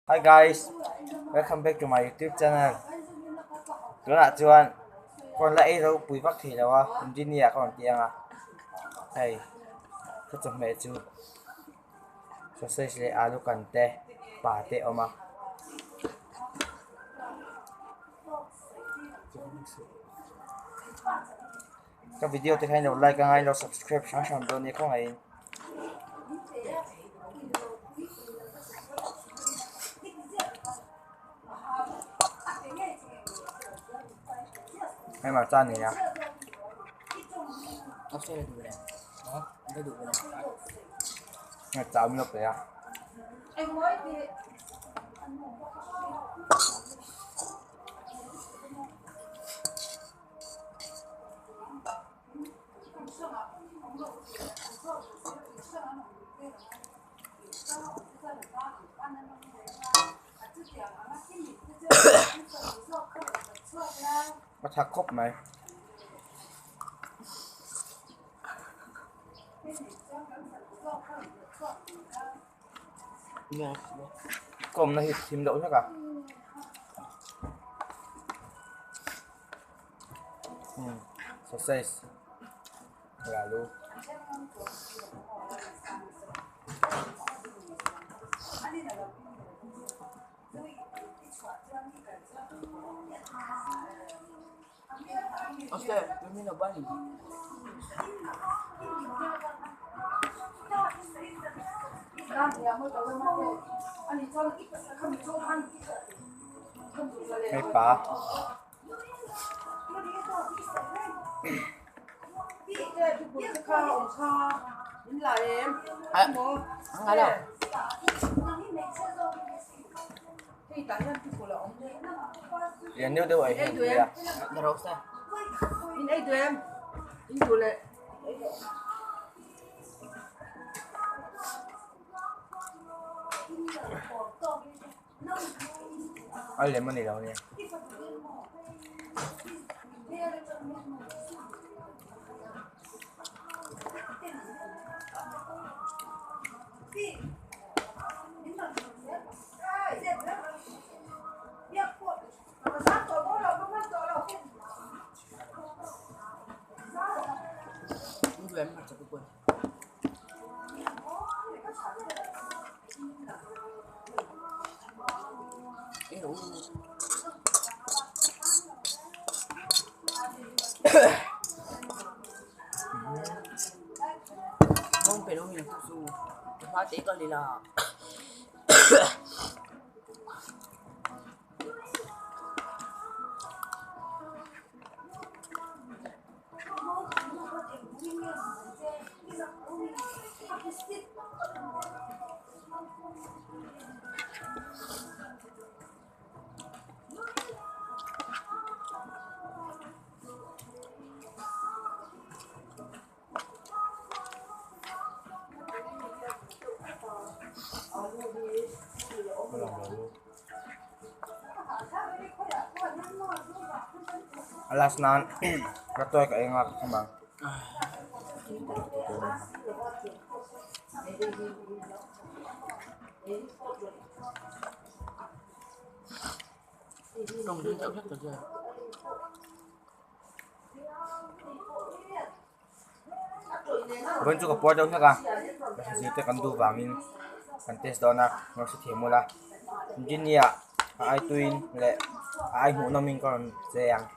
Hi guys, welcome back to my YouTube channel. Tunah chuan phone la ei ropui vak thei lo a, engineer ka rawn ti ang a. Hei, ka chawhmeh chu sausage leh alu kan te, pa te a awm a. Ka video te kha in lo like anga in lo subscribe hrang hrang dawn nia khawngaihin. Hei hmarcha a ni a. Hmarcha awm lo pe a. A tha khawp mai. Ka awmna hi thim loh hlek a. Sausage leh alu. Hei pa. Lian deuh deuh ai hian tui a. A lem a ni lo nia. A last nan ka tuai ka eng a ka kham ang. Vawiin chu ka puar deuh hlek a zir te kan duh vangin kan test dawn a lo hre thiam ula engineer a ai tuiin leh a ai hmuh nawmin ka rawn che ang.